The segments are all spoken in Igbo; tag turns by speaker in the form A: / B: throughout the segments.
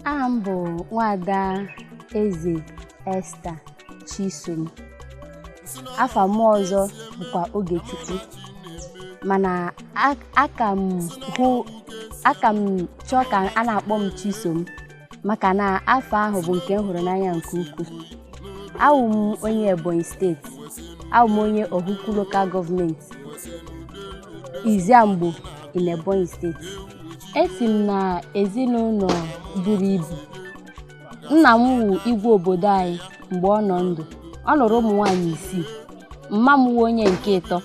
A: Aha m bụ Nwaada Eze Esther Chisom. Afa m ọzọ bụkwa Ogechukwu, mana aka m hụ aka m chọọ ka a na-akpọ m Chisom, maka na afa ahụ bụ nke m hụrụ n'anya nke ukwuu. Awụ m onye Ebonyi Steeti, awụ m onye Ohaukwu Local Government, Iziamgbo in Ebonyi Steeti. Esi m na ezinụlọ buru ibu. Nna m wụ igwe obodo anyị mgbe ọ nọ ndụ. Ọ lụrụ ụmụ nwaanyị isii. Mma m wụ onye nke ịtọ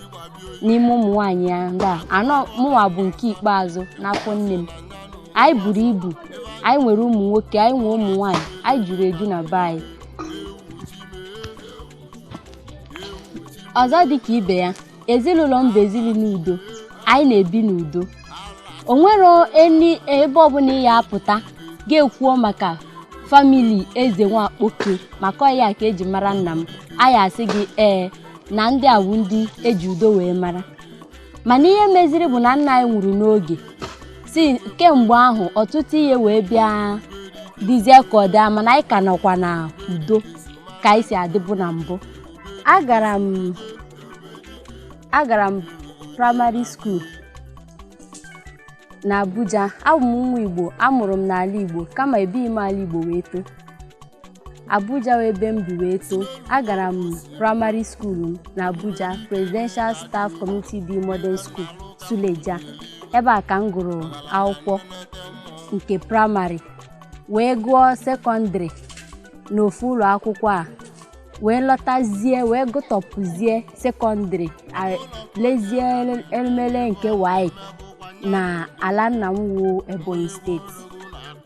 A: n'ime ụmụ nwaanyị ya ndị a anọ. Mụnwa bụ nke ikpeazụ n'afọ nne m. Anyị buru ibu, anyị nwere ụmụ nwoke, anyị nwee ụmụ nwaanyị, anyị juru eju na be anyị. Ọzọ dịka ibe ya, ezinụlọ m bụ ezinụlọ udo. Anyị na-ebi n'udo. O nwero eni ebe ọbụla ị ya apụta ga-ekwuo maka family Eze Nwakpoke, maka ọ ya ka eji mara nna m, anyị asị gị ee, na ndị a bụ ndị eji udo wee mara. Mana ihe meziri bụ na nna anyị nwụrụ n'oge. Si kemgbe ahụ, ọtụtụ ihe wee bịa dịzie ka ọ dị, mana anyị ka nọkwa na udo ka anyị si adịbụ na mbụ. Agara m primary school na Abuja. Abụ m nwa Igbo, amụrụ m n'ala Igbo, kama ebighị m ala Igbo wee too. Abuja wee ebe m bi wee too. Agara m primary school m na Abuja, Presidential Staff Community B Model School, Suleja. Ebe a ka m gụrụ akwụkwọ nke primary, wee gụọ secondary n'ofu ụlọ akwụkwọ a, wee lọtazie, wee gụtọpụzie secondary, lezie emele nke WAEC na ala nna m wụ Ebonyi Steeti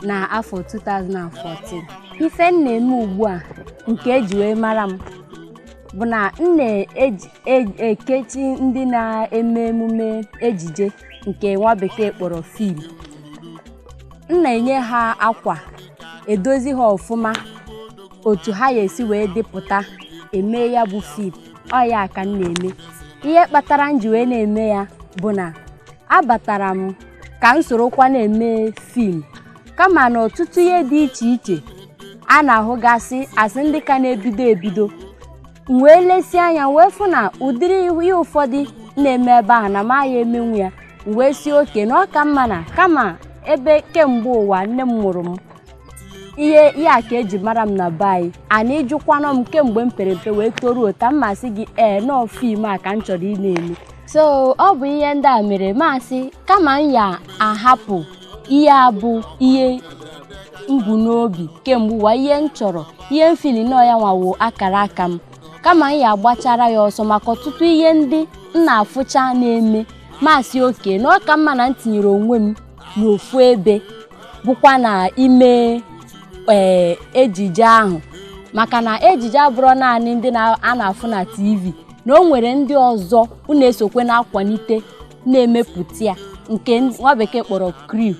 A: na afọ 2014. Ife m na-eme ugbu a nke eji wee mara m bụ na m na-ekechi ndị na-eme emume ejije nke nwa bekee kpọrọ film. M na-enye ha akwa, edozi ha ọfụma otu ha ga-esi wee dịpụta eme ya bụ film. Ọ ya ka m na-eme. Ihe kpatara m ji wee na-eme ya bụ na abatara m ka m sorokwa na-eme film, kama na ọtụtụ ihe dị iche iche a na-ahụgasị asị ndị ka na-ebido ebido, m wee lesie anya wee fụ na ụdịrị ihe ụfọdụ na-eme ebe ahụ na m agha emenwu ya. M wee si oke na ọ ka mma na kama ebe kemgbe ụwa nne m mụrụ m, ihe ihe a ka eji mara m na be anyị. Ana ịjụkwanụ m kemgbe m pere mpe wee toruo ta, mma sị gị ee, nọọ film a ka m chọrọ ị na-eme. So ọ bụ ihe ndị a mere masị kama m ya ahapụ ihe a bụ ihe m bu n'obi kemgbe ụwa, ihe m chọrọ, ihe m fili nọọ ya nwawo akara aka m, kama m ya agbachara ya ọsọ maka ọtụtụ ihe ndị m na-afụcha na-eme, masị oke na ọ ka mma na m tinyere onwe m n'ofu ebe, bụkwa na ime ee ejije ahụ, maka na ejije abụrụ naanị ndị a na-afụ na TV, na o nwere ndị ọzọ unu esokwe na-akwalite na-emepụta ya, nke nwa bekee kpọrọ crew.